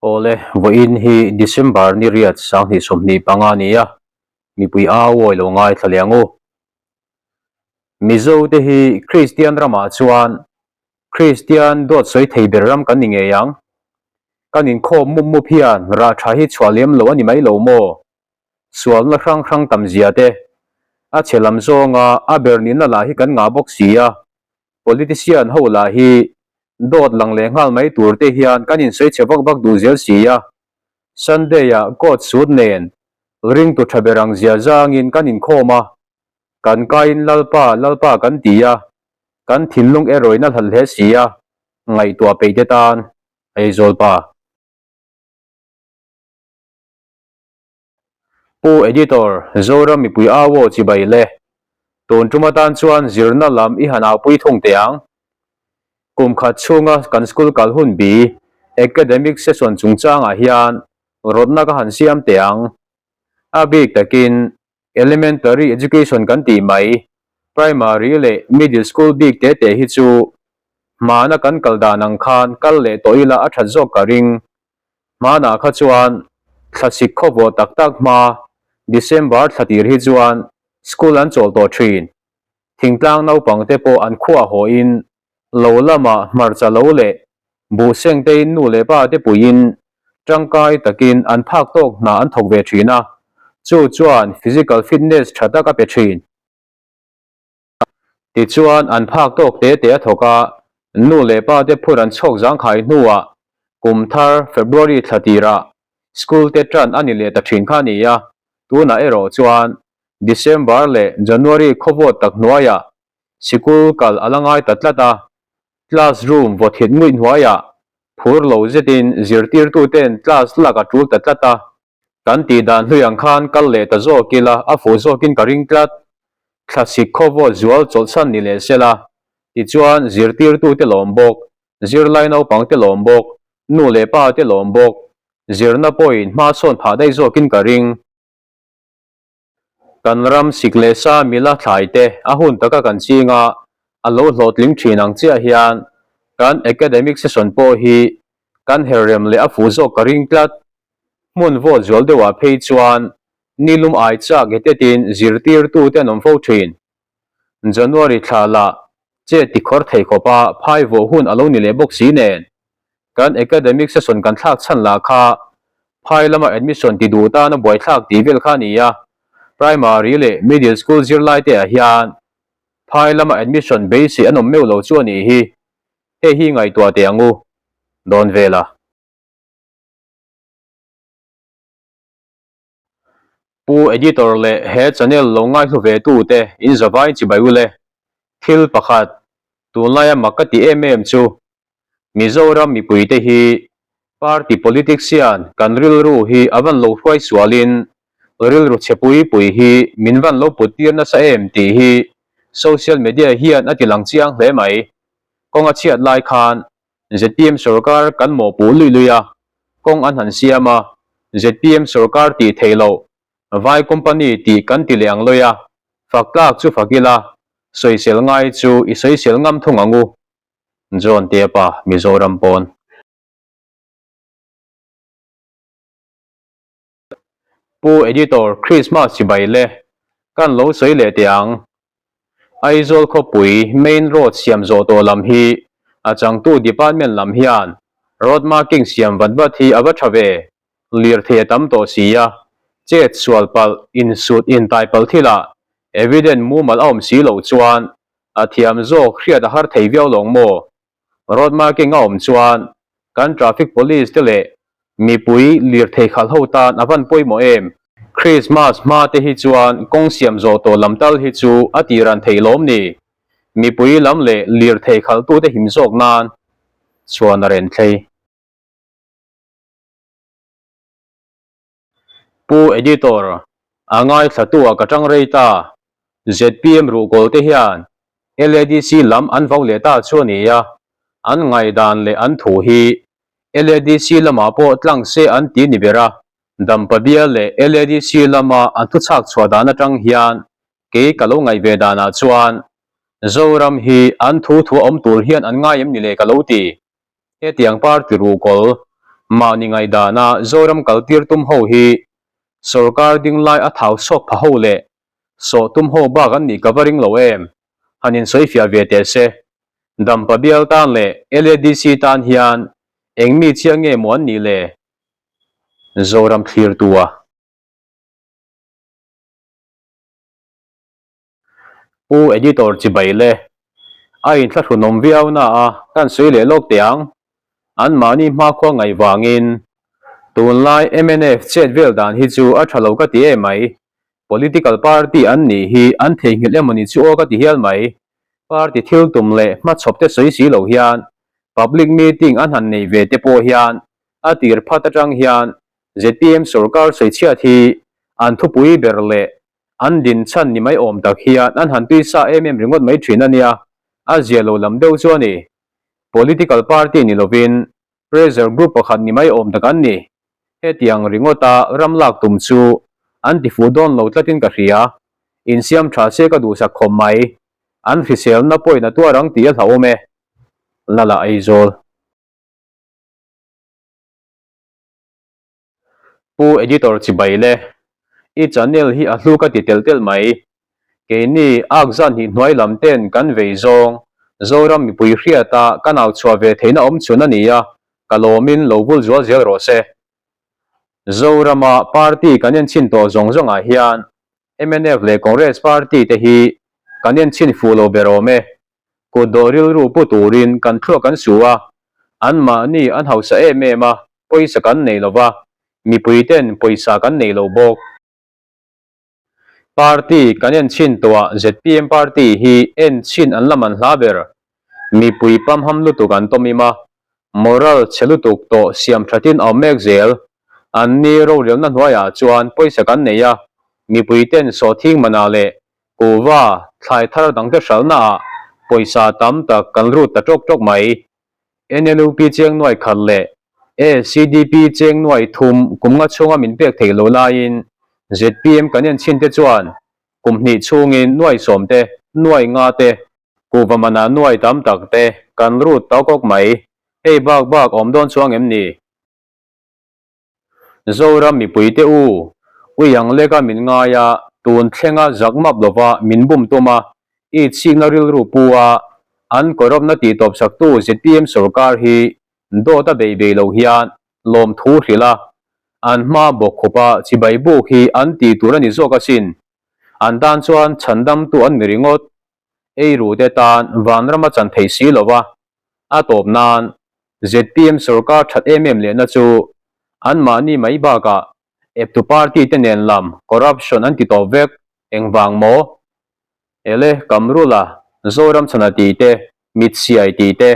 Awle, vawiin hi December ni riat 2025 a ni a, mipui au awi lo ngaithla leh ang u. Mizo te hi Kristian ramah chuan Kristian dawt sawi thei ber ram kan ni ngei ang. Kan inkhawm mup mup hian rah tha hi chhuah lem lo a ni mai lo maw? Sualna hrang hrang tam zia te, a chhe lam zawnga a ber nihna lah hi kan ngah bawk si a, Politician ho lah hi dawt lang leh nghal mai tur te hian kan insawi chhe vak vak duh zel si a, Sunday ah coat suit nen ringtu tha ber ang zia zangin kan inkhawm a, kan kaiin Lalpa, Lalpa kan ti a, kan thinlung erawhin a hlat hle si a, ngaihtuah peih te tan Aizawl pa. Pu Editor, Zoram mipui au aw chibai le. Tun tum atan chuan zirna lam i han aupui thung teh ang. Kum khat chhunga kan school kal hun bi, academic session chungchangah hian rawtna ka han siam teh ang. A bik takin elementary education kan tih mai, primary leh middle school bik te te hi chu hmana kan kal dan ang khan kal leh tawh ila a that zawk ka ring. Hmanah kha chuan thlasik khawvawh tak tak hma December thla tir hi chuan school an chawl tawh thin. Thingtlang naupang te pawh an khuah hawiin lo lamah hmarcha lo leh buhseng tein nu leh pa te puiin tangkai takin an phak tawk hna an thawk ve thin a, chu chuan physical fitness tha tak a pe thin. Tichuan, an phak tawk te te a thawk a, nu leh pa te phur an chhawk zangkhai hnuah kum thar February thla tirah school te tan a ni leh ta thin kha a ni a, tunah erawh chuan December leh January khawvawt tak hnuaiah sikul kal a la ngai ta tlat a, class room vawthit nguih hnuaiah phur lo zetin zirtirtuten class lak a tul ta tlat a. Kan tih dan hlui ang khan kal leh ta zawk ila a fuh zawkin ka ring tlat. Thlasik khawvawt zual chawlhsan ni leh sela, tichuan zirtirtute lawm bawk, zirlai naupangte lawm bawk, nu leh pa te lawm bawk, zirna pawhin hma sawn phah daih zawkin ka ring. Kan ram sik leh sa mila thlai te a hun taka kan ching a, a lo hlawhtling thin ang chiah hian kan academic session pawh hi kan herrem leh a fuh zawk ka ring tlat. Hmun vawt zual deuhah phei chuan nilum ai chak i tetin zirtirtute an awm fo thin. January thla lah che tikhawr thei khawpa phai vawh hun a lo ni leh bawk si nen, kan academic session kan thlak chhan lah kha phai lama admission ti duh tana buaithlak tih vel kha a ni a, primary leh middle school zirlaite ah hian phai lama admission beisei an awm meuh lo chu a nih hi. Hei hi ngaihtuah teh ang u dawn vel a. Pu Editor leh he channel lo ngaihlu ve tu te in zavai chibai u le. Thil pakhat, tunlaia mak ka ti em em chu, Mizoram mipui te hi party politics hian kan rilru hi a van lo hruai sualin rilru chhe pui pui hi min van lo put tir nasa em tih hi social media hian a ti lang chiang hle mai. Kawng a chhiat lai khan zpm sorkar kan mawhpuh luih luih a, kawng an han siam a, zpm sorkar tih theih loh, vai company tih kan ti leh ang lawi a, fak tlak chu fak ila, sawisel ngai chu i sawisel ngam thung ang u. John Tepa, Mizoram pawn. Pu Editor, Christmas chibai le, kan lo sawi leh teh ang. Aizawl khawpui main road siam zawh tawh lam hi a changtu department lam hian road marking siam vat vat hi a va tha ve, lirthei a tam tawh si a, chet sual palh, insut intai palh thilah evident mumal a awm si loh chuan a thiam zawk hriat a har thei viau lawng maw? Road marking a awm chuan kan traffic police te leh mipui lirthei khalh ho tan a van pawimawh em? Christmas hma te hi chuan kawng siam zawh tawh lam tal hi chu a ti ran theih lawm ni? Mipui lam leh lirthei khalhtute him zawk nan chuan a ren thlei. Pu Editor, a ngaithlatu ah ka tang rei ta. Zpm ruhkawl te hian LADC lam an vau leh ta chu a ni a, an ngaihdan leh an thu hi LADC lamah pawh tlang se an ti ni ber a, Dampa bial leh LADC lama an thu chhak chhuah dan atang hian kei ka lo ngaih ve danah chuan Zoram hi an thu thu a awm tur hian an ngai em ni le ka lo ti. Hetiang party ruhkawl Mahni ngaihdana Zoram kaltir tum ho hi sorkar ding lai a thau sawk pha ho leh sawh tum ho bak an nih ka va ring lo em? Han insawifiah ve teh se. Dampa bial tan leh LADC tan hian eng mi chiang nge maw an nih le? Zoram thlirtu a. Pu Editor chibai le. A inthlahrunawm viau na a kan sawi leh lawk teh ang. Anmahni hmakhua ngaih vangin tunlai mnf chet vel dan hi chu a tha lo ka ti em mai. Political party an nih hi an theihnghilh emawni chu aw ka ti hial mai. Party thil tum leh hmachhawp te sawi si lo hian public meeting an han nei ve te pawh hian a tir phat atang hian zpm sorkar sawichhiat hi an thupui ber leh An din chhan ni mai awm tak hian an han tui sa em em ringawt mai thin a nia, a zia lo lam deuh chu a ni. Political party ni lovin pressure group pakhat ni mai awm tak an ni. Hetiang ringawta ram lak tum chu an ti fuh dawn lo tlatin ka hria. Insiam tha se ka duhsak khawp mai. An hriselna pawhin a tuar ang tih a hlauhawm e. Lala Aizawl. Pu Editor chibai le, i channel hi a hlu ka ti telh telh mai. Keini ak zan hnih hnuai lam ten kan vei zawng, Zoram mipui hriata ka nau chhuah ve theihna awm chhun a ni a, ka lawmin lo vul zual zel rawh se. Zorama party kan enchhin tawh zawng zawngah hian mnf leh Congress party te hi kan enchhin fuh lo ber awm e. Kut dawh rilru pu turin kan thluak kan su a, anmahni an hausa em em a, pawisa kan nei lo va, mipui ten pawisa kan nei lo bawk. Party kan en chhin tawhah zpm party hi en chhin an la man hla ber. Mipui pamham lutuk an tawmim a, moral chhe lutuk tawh siam thatin a awm mek zel. Anni rorelna hnuaiah chuan pawisa kan nei a, mipui ten sawhthing manah leh kuhva thlai thar dangte hralhnaah pawisa tam tak kan rut ta tawk tawk mai. NLUP cheng nuai khat leh ACDP cheng nuai thum kum nga chhunga min pek theih loh laiin zpm kan en chhin te chuan kum hnih chhungin nuai sawm te, nuai nga te, kuhva manah nuai tam tak te kan rut tawk awk mai. Hei bak bak awm dawn chuang em ni? Zoram mipuite u, ui ang leka min ngai a, tun thlenga zak map lova min bum tum a, i chhikna rilru pu a, an kawrawpna tihtawp saktu zpm sorkar hi dawt a bei bei lo hian lawmthu hrilh a, an hma bawk khawpa chibai buk hi an tih tur a ni zawk asin. An tan chuan chhandamtu an ni ringawt. Eirute tan vanram a chan thei si lova, a tawp nan zpm sorkar that em em lehna chu anmahni mai bakah eptu party te nen lam corruption an ti tawp vek, engvang maw? Ele Kamrula, Zoramchhana tih te, Mitsiai tih te,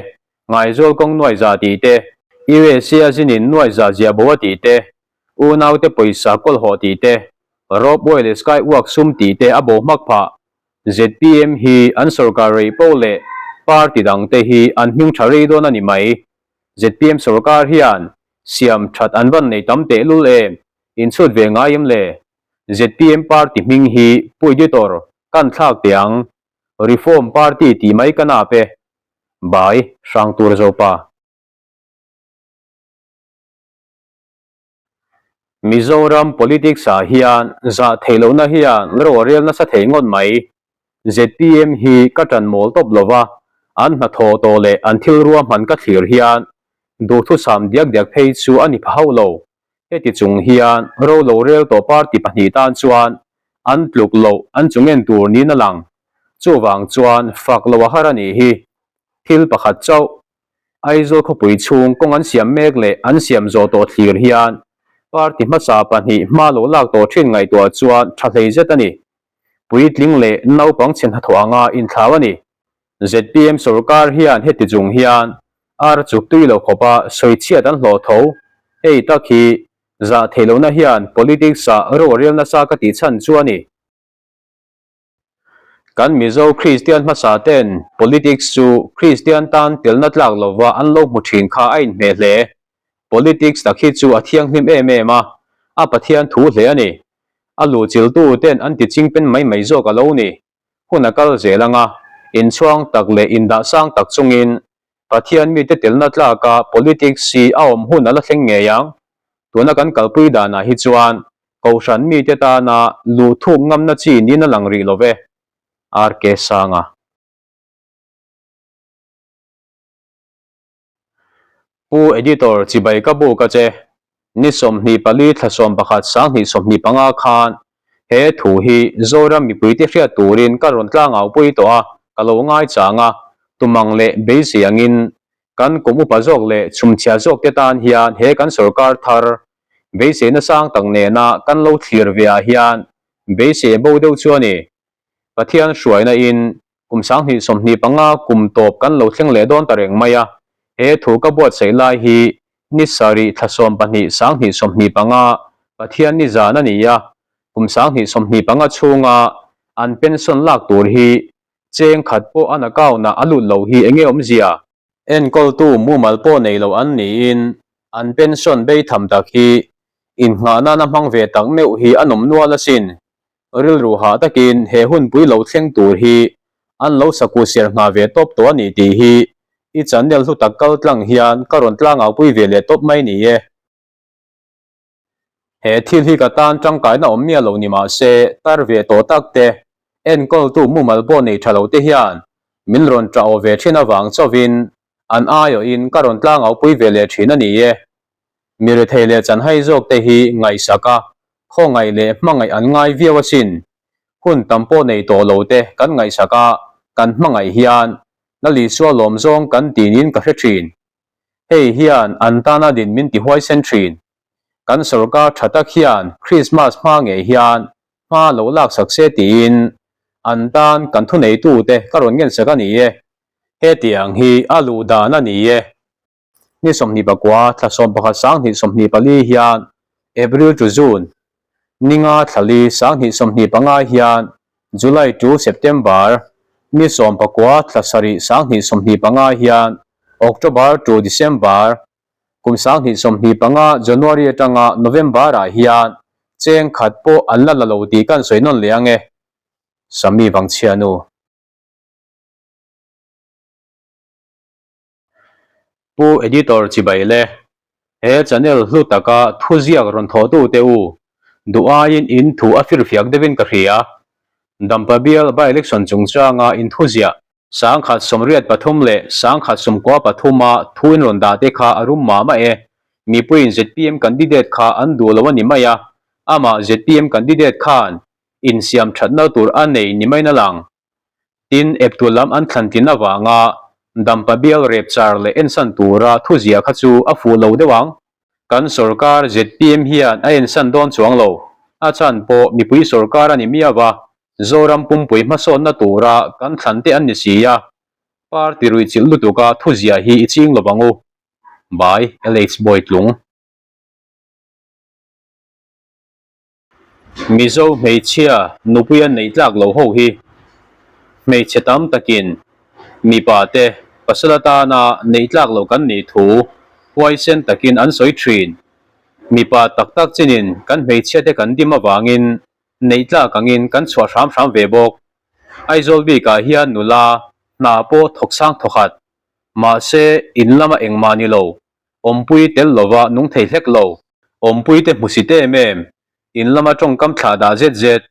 Ngaizawl kawng nuaiza tih te, USA a zinin nuaiza zia bo a tih te, unaute pawisa kawlhawh tih te, ropeway leh skywalk sum tih te a bo hmak phah. Zpm hi an sorkar rei poh leh party dangte hi an hming tha rei dawn a ni mai. Zpm sorkar hian siam that an van nei tam tehlul em? Inchhut ve ngai em le? Zpm party hming hi Pu Editor kan thlak teh ang. Reform party tih mai ka nap e. Bai, Hrangtur Zopa. Mizoram politics ah hian zah theih lohna hian ro a rel nasa thei ngawt mai. Zpm hi ka tan mawl tawp lova, an hnathawh tawh leh an thil ruahman ka thlir hian duhthusam diak diak phei chu a ni pha hauh lo. Heti chung hian ro lo rel tawh party pahnih tan chuan an tluk loh an chung en tur niin a lang. Chuvang chuan fak lo a har a nih hi. Thil pakhat chauh Aizawl khawpui chhung kawng an siam mek leh an siam zawh tawh thlir hian party hmasa pahnih hma lo lak tawh thin ngaihtuah chuan tha hlei zet a ni. Puitling leh naupang chhe hnathawh anga inthlau a ni. Zpm sorkar hian heti chung hian ar chuk tui lo khawpa sawichhiat an hlawh tho. Hei tak hi zah theih lohna hian politics ah ro a rel nasa ka tih chhan chu a ni. Kan Mizo Kristian hmasa ten politics chu Kristian tan telna tlak lova an lo hmu thin kha a inhmeh hle. Politics tak hi chu a thianghlim em em a, a Pathian thu hle a ni. A luhchiltu ten an ti chingpen mai mai zawk a lo ni. Hun a kal zel anga, inchhuang tak leh indah sang tak chungin. Pathian mite telna tlaka politics hi a awm hun a la thleng ngei ang. Tuna kan kalpui danah hi chuan Kohhran mite tana luh thuk ngamna chi niin a lang rih lo ve. RK Sanga. Pu Editor chibai ka buk a che. Ni 24 thla 11 2025 khan he thu hi Zoram mipuite hriat turin ka rawn tlangau pui tawh a, ka lo ngaichang a, tumang leh beisei angin kan kum upa zawk leh chhumchhia zawkte tan hian he kan sorkar thar beiseina sang tak nena kan lo thlir ve ah hian beisei a bo deuh chu a ni. Pathian hruaina in Kum 2025 kum tawp kan lo thleng leh dawn ta reng mai a, he thu ka buatsaih lai hi ni sarih thla 12 2025 Pathian ni zan a ni a, kum 2025 chhunga an pension lak tur hi cheng khat pawh an account ah a lut lo hi enge awmzia? Enkawltu mumal pawh nei lo an niin an pension bei tham tak hi innghah nana hmang ve tak meuh hi a nawm nual asin. Rilru hah takin he hunpui lo thleng tur hi an lo saku ser ngha ve tawp tawh a ni tih hi i channel hlu tak kal tlang hian ka rawn tlangaupui ve leh tawp mai ni e. He thil hi ka tan tangkaina awm miah lo ni mah se tar ve tawh tak te, enkawltu mumal pawh nei tha lo te hian min rawn tah aw ve thin avang chauhin an aiawhin ka rawn tlangaupui ve leh thin a ni e. Mi rethei leh chanhai zawk te hi ngaihsak a, khawngaih leh hmangaih an ngai viau asin. Hun tam pawh nei tawh lo te kan ngaihsak a, kan hmangaih hian Lalisua lawm zawng kan tinin ka hre thin. Hei hian an tana din min ti huaisen thin. Kan sorkar tha tak hian Krismas hma ngei hian hma lo laksak se tiin an tan kan thuneitute ka rawn ngensak a ni e. Hetiang hi a luh dan a ni e. Ni 29 thla 11 2024 hian April to June, ni nga thla li 2025 hian July to September, ni 19 thla sarih 2025 hian October to December, kum 2025 January atanga November ah hian cheng khat pawh an la la lo tih kan sawi nawn leh ang e. Sami Vangchhianu. Pu Editor chibai le, he channel hlu taka thuziak rawn thawhtute u, duh aiin in thu a firfiak deuhin ka hria. Dampa bial by-election chungchanga in thuziah 1083 leh 1093 a thu in rawn dah te kha a rum mah mah e. Mipuiin zpm candidate kha an duh lo a ni mai a, amah zpm candidate khan insiam thatna tur a nei ni maiin a lang. Tin, eptu lam an thlan tlin avanga Dampa bial rep char leh ensan tura thuzia kha chu a fuh lo deuh ang. Kan sorkar zpm hian a ensan dawn chuang lo. A chhan pawh mipui sorkar a ni miau a, Zoram pumpui hmasawnna tura kan thlan te an ni si a. Party ruihchilh lutuka thuzia hi i ching lo ang u. By LH Bawitlung. Mizo hmeichhia nupui a neih tlak lo ho hi hmeichhe tam takin mipa te pasal atana neih tlak lo kan nih thu huaisen takin an sawi thin. Mipa tak tak chinin kan hmeichhia te kan dim avangin neih tlak angin kan chhuah hram hram ve bawk. Aizawl bikah hian nula hna pawh thawk sang thawkhat mahse in lama engmah ni lo Awmpui tel lova nung thei hlek lo. Awmpui te hmusit em em. In lama tawngkam thlah dah zet zet.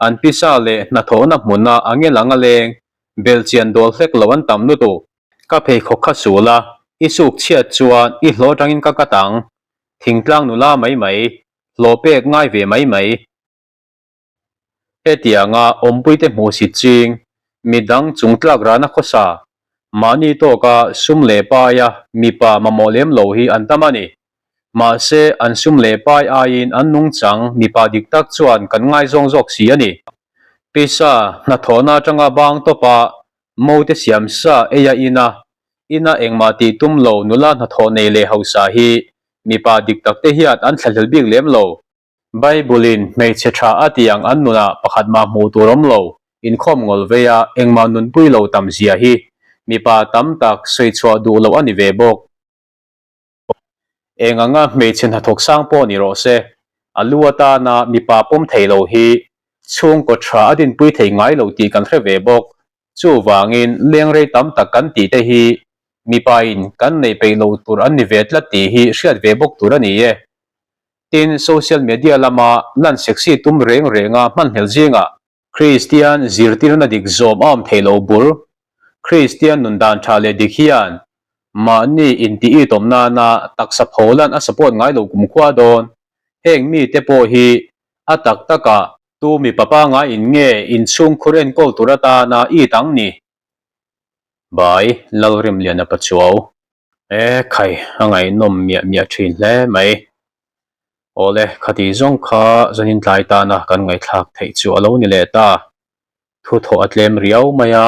An pisa leh hnathawhna hmuna a ngel ang a leng. Bel chian dawl hlek lo an tam lutuk. Ka pheikhawk kha sul a, i suk chhiat chuan i hlawh atangin ka kat ang. Thingtlang nula mai mai. Hlawh pek ngai ve mai mai. Hetianga awmpuite hmuhsit ching, midang chungtlak rana khawsa, mahni tawka sum leh paia mipa mamawh lem lo hi an tam a ni. Mahse, an sum leh pai aiin an nungchang mipa dik tak chuan kan ngaizawng zawk si a ni. Pisa hnathawhna atanga bang tawpa mote siam sa eia ina, ina engmah tih tum lo nula hnathawh nei leh hausa hi mipa dik takte hian an thlahlel bik lem lo. Bible-in hmeichhe tha a tih ang an nunah pakhat mah hmuh tur awm lo, inkhawm ngawl vei a, engmah nunpui lo tam zia hi mipa tam tak sawi chhuah duh loh a ni ve bawk. Eng anga hmeichhe hnathawk sang pawh ni rawh se, a lu atana mipa pawm thei lo hi chhungkaw tha a dinpui thei ngai lo tih kan hre ve bawk. Chuvangin lengrei tam tak kan tih te hi. mipain kan neih peih lo tur an ni ve tlat tih hi hriat ve bawk tur a ni e. Tin, social media lama lan sexy tum reng renga hmanhlel zingah Kristian zirtirna dik zawm a awm theih lo bur. Kristian nun dan tha leh dik hian mahni intih itawm nana taksa pholan a support ngai lo kumkhua dawn. Heng mite pawh hi a tak takah tu mipa pangai in nge inchhungkhur enkawl tur atana it ang ni? By Lalrimliana Pachuau. E khai, a ngaihnawm miah miah thin hle mai. Awle, khati zawng kha zanin tlai tana kan ngaihthlak theih chu a lo ni leh ta. Thuthawh a tlem riau mai a,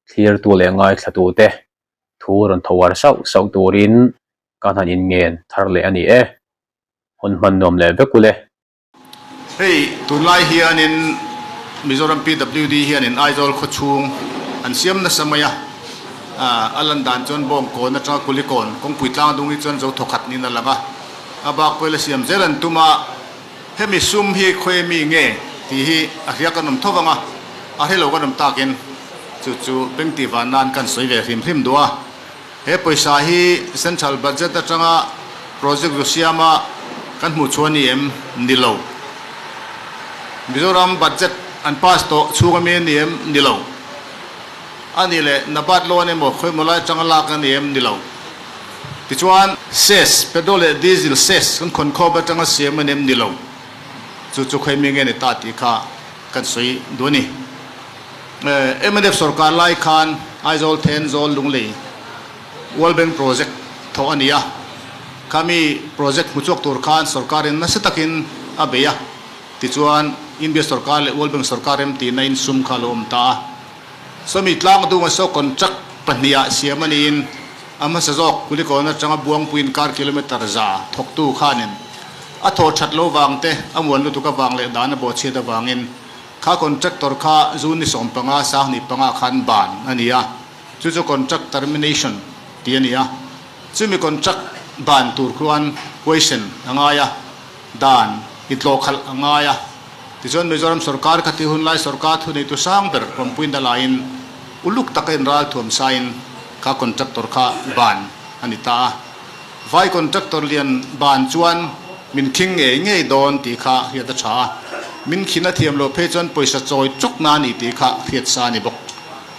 thlirtu leh ngaithlatute thu rawn tho ar sauh sauh turin kan han inngen thar leh a ni e. Hun hman nuam leh vek ule. Hei tunlai hianin Mizoram PWD hianin Aizawl khawchhung an siam nasa mai a, a lan dan chuan Bawngkawn atanga Kulikawn kawngpui tlang dung hi chuan zo thawkhat niin a lang a, a bak pawh ila siam zel an tum a, hemi sum hi khawi mi nge tih hi a hria kan awm tho vang a, a hrelo kan awm takin chu chu beng tih van nan kan sawi ve hrim hrim duh a. He pawisa hi Central Budget atanga project zu siama kan hmuh chhuah a ni em? Ni lo. Mizoram Budget an pass tawh chhung ami a ni em? Ni lo. A nih leh NABARD loan emaw khawimaw lai atanga lak a ni em? Ni lo. Tichuan, Cess, petrol leh diesel cess kan khawn khawp atanga siam a ni em? Ni lo. Chu chu khawi mi nge ni ta tih kha kan sawi duh a ni. Mnf sorkar lai khan Aizawl Thenzawl Lunglei World Bank project thawh a ni a, khami project hmu chhuak tur khan sorkarin nasa takin a bei a, tichuan India sorkar leh World Bank sorkar remtihna in sum kha a lo awm ta a. Sawmi tlang dunga saw contract pahniha siam a niin a hmasa zawk Kulikawn atanga Buangpuiin kar kilometre za thawktu khanin a thawh that lo vang te, a muan lutuk avang leh dan a bawhchhiat avangin Kha contractor kha June ni 15 25 khan ban a ni a, chu chu contract termination tih a ni a. Chumi contract ban tur khuan question a ngai a, dan intlawhkhalh a ngai a. Tichuan Mizoram sorkar kha tih hunlai sorkar thuneitu sang ber rawnpuina laiin uluk taka inral thuam sain kha contractor kha ban a ni ta a. Vai contractor lian ban chuan min khing ngei ngei dawn tih kha hriat a tha a, min khin a thiam loh phei chuan pawisa chawi chawk na a ni tih kha hriat sa a ni bawk.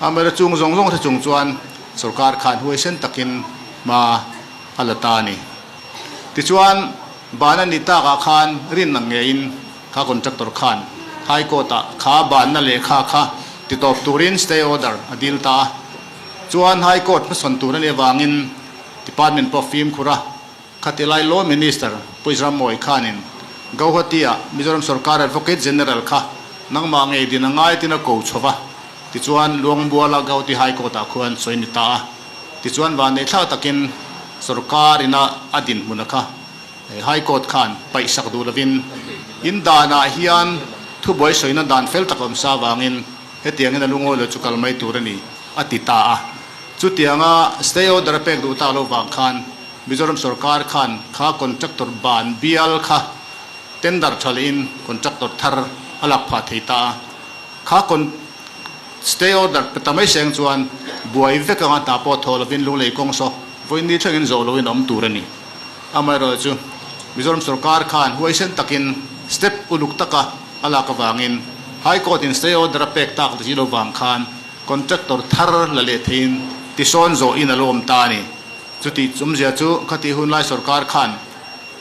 Amaherawhchu chung zawng zawng hre chung chuan sorkar khan huaisen takin hma a la ta a ni. Tichuan ban a nih takah khan rin ang ngeiin kha contractor khan High Court ah kha banna lehkha kha titawp turin stay order a dil ta a. Chuan High Court hmasawn tur a nih avangin Department pawh fimkhur a, khatilai Law Minister Pu Isram Mawi khanin Gauhati-ah Mizoram sorkar Advocate General kha nangmah ngei din a ngai tin a ko chho va, tichuan Luangbuala Gauhati High Court-ah khuan sawi ni ta a. Tichuan vanneihthlak takin sorkar ina a dinhmun a kha High Court khan paihsak duh lovin in danah hian thubuai sawina dan fel tak awm sa avangin hetiangin a lungawi lo chu kal mai tur a ni a ti ta a. Chutianga stay order a pek duh tak lo vang khan Mizoram sorkar khan kha contractor ban bial kha tender tha lehin contractor thar a lak phah thei ta a. Kha con stay order pe ta mai seng chuan buai vek anga hna pawh thaw lovin lunglei kawng saw vawiin thlengin zawh loin a awm tur a ni. Amaherawhchu Mizoram sorkar khan huaisen takin step uluk taka a lak avangin High Court in stay order a pek tak si lo vang khan Contractor thar la leh theiin tisawn zawhin a lo awm ta a ni. Chutih chumzia chu khatih hunlai sorkar khan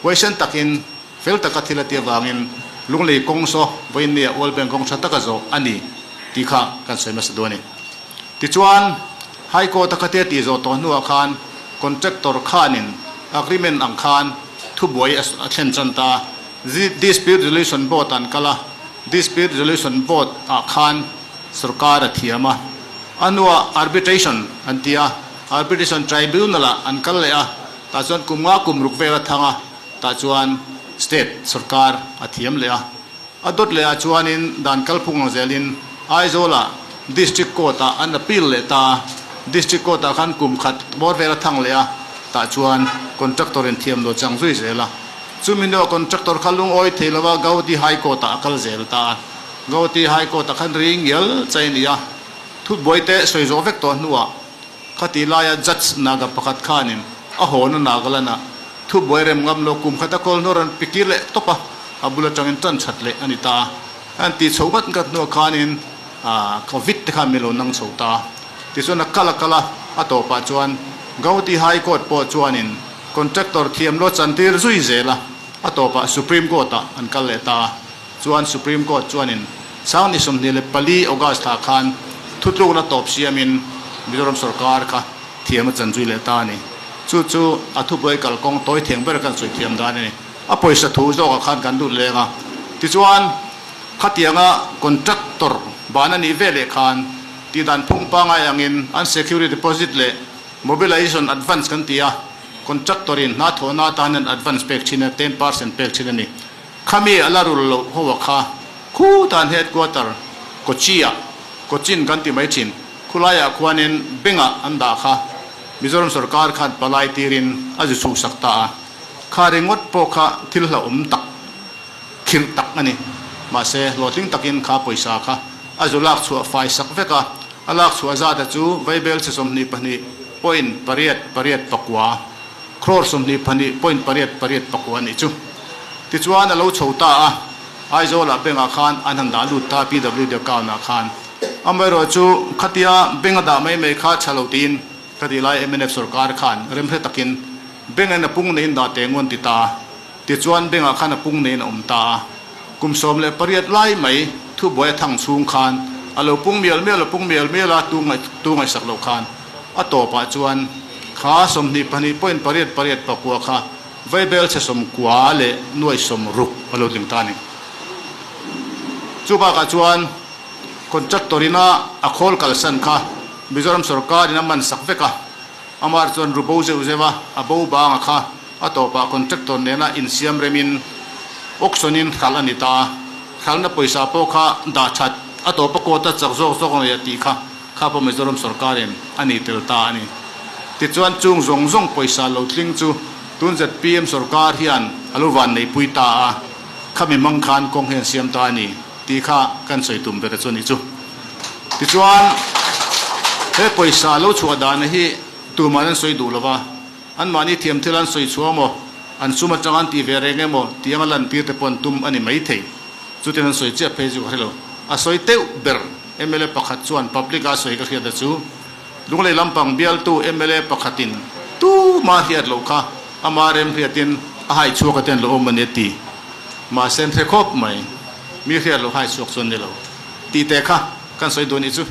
huaisen takin fel taka thil a ti avangin Lunglei kawng saw vawiin nia World Bank kawng tha taka zawh a ni tih kha kan sawi hmasa duh a ni. Tichuan, High Court a khatia tih zawh tawh hnuah khan contractor khanin agreement ang khan thubuai a thlen chan ta a, Dispute Resolution Board an kal a, Dispute Resolution Board ah khan Sorkar a thiam a, a hnuah arbitration an ti a, arbitration tribunal ah an kal leh a, tah chuan kum nga kum ruk vel a thang a, tah chuan state sorkar a thiam leh a. A dawt leh ah chuanin dan kalphung ang zelin Aizawl ah district court ah an appeal leh ta a, district court ah khan kum khat bawr vel a thang leh a, tah chuan contractor in thiam lo chang zui zel a. Chumi hnuah contractor kha lungawi thei lova Gauhati High Court ah a kal zel ta a. Gauhati High Court ah khan ri ngial chai a ni a, thutbuai te sawi zawh vek tawh hnuah Khati laia Judge Naga pakhat khanin a hawna Nagaland-ah thubuai rem ngam lo kum khata kawl hnuar an pe kir leh tawp a, a bul atangin tan that leh a ni ta a. An tih chho ngat ngat hnuah khanin Covid te khan min lo nang chho ta. Tichuan a kal a kal a, a tawpah chuan Gauhati High Court pawh chuanin contractor thiam lo chantir zui zel a, a tawpah Supreme Court-ah an kal leh ta a. Chuan Supreme Court chuanin Sangni 24 August thla khan thutlukna tawp siamin Mizoram sorkar kha thiam a chan zui leh ta a ni. Chu chu a thubuai kalkawng tawi thiang ber kan sawi thiam dan a ni. A pawisa thu zawkah khan kan lut leng a. Tichuan khatianga contractor ban a nih ve leh khan tihdan phung pangai angin an security deposit leh mobilization advance kan ti a, contractor in hna thawhna atan hian advance pek thin a, 10% pek thin a ni. Khami a la rul loh ho a kha khutan headquarter Kochi ah, Cochin kan ti mai thin, khulaiah khuanin bank ah an dah kha Mizoram sorkar khan palai tirin a zu chhuhsak ta a, kha ringawt pawh kha thil hlauhawm tak, khirh tak a ni. Mahse, hlawhtling takin kha pawisa kha a zu lak chhuah fai sak vek a, a lak chhuah zata chu vaibel chhe 22.8 89. Crore 22.88 a nih chu. Tichuan a lo chho ta a, Aizawlah bank-ah khan an han dah lut ta PWD account-ah khan. Amaherawh chu khatia bank a dah mai mai kha tha lo tiin ka tih lai mnf sorkar khan remhre takin bank-in a pung neiin dah teh ngun ti ta a. Tichuan bank-ah khan a pung neiin a awm ta a. Kum 18 lai mai thubuai a thang chhung khan a lo pung mial mial a pung mial mial a, tu ngaihsak loh khan a tawpah chuan kha 22.889 kha vaibel chhe 96 a lo tling ta a ni. Chu bakah chuan contractor ina a khawl kalsan kha Mizoram sorkar in a man sak vek a, amah chuan ru bo zeuh zeuh a, a bo banga kha A tawpah contractor nena insiam remin auction in hralh a ni ta a, hralhna pawisa pawh kha dah that a tawpa court a chak zawk zawk a nei a tih kha kha pawh Mizoram sorkarin a ni tel ta a ni. Tichuan chung zawng zawng pawisa lo tling chu tun zpm sorkar hian a lo van neipui ta a, khami mang khan kawng hi an siam ta a ni tih kha kan sawi tum ber chu a nih chu. Tichuan he pawisa lo chhuah dana hi tuman an sawi duh lova, Anmahni thiam thil an sawi chhuah emaw, an sum atanga an tih ve reng emaw tih anga lantir te pawh an tum a ni maithei. Chutin an sawi chiah phei chu ka hre lo. A sawi teuh ber mla pakhat chuan public a sawi ka hriat a chu Lunglei lampang bialtu mla pakhatin tuma hriat loh kha ama remhriatin a hai chhuak a ten lo awm a ni a ti. Mahse an hre khawp mai. Mi hriat loh hai chhuak chuan ni lo. Tih te kha kan sawi duh a nih chu.